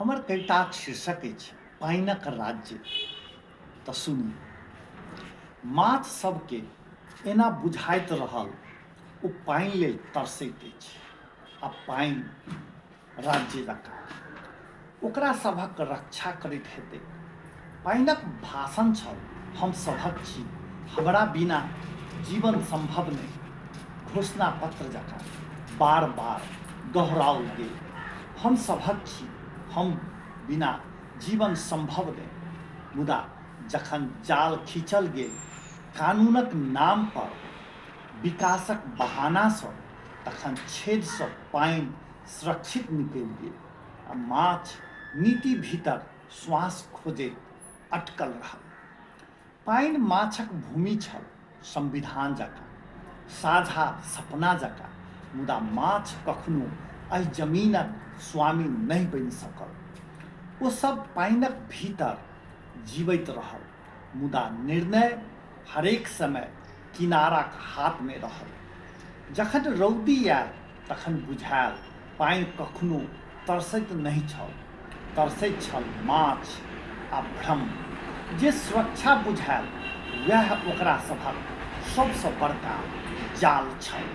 हमर कविताक शीर्षक अछि पानिक राज्य। तऽ सुनू। माछ सभकेँ एना बुझाइत रहल ओ पानि लेल तरसैत अछि आ पानि राज्य जकाँ ओकरा सभक रक्षा करैत हेतैक। पानिक भाषण छल, हम सभक छी, हमरा बिना जीवन सम्भव नहि। घोषणा पत्र जकाँ बार-बार दोहराओल गेल, हम सभक छी, हम बिना जीवन सम्भव नहि। मुदा जखन जाल खींचल गेल, कानूनक नाम पर, विकासक बहानासँ, तखन छेदसँ पानि सुरक्षित निकलि गेल आ माछ नीति भीतर श्वास खोजैत अटकल रहल। पानि माछक भूमि छल, संविधान जकाँ, साझा सपना जकाँ, मुदा माछ कखनो एहि जमीनक स्वामी नहि बनि सकल। ओ सब पानिक भीतर जीबैत रहल, मुदा निर्णय हरेक समय किनाराक हाथमे रहल। जखन रौदी आयल तखन बुझायल पानि कखनो तरसैत नहि छल, तरसैत छल माछ आ भ्रम। जे सुरक्षा बुझायल वएह ओकरा सभक सबसँ बड़का जाल छल।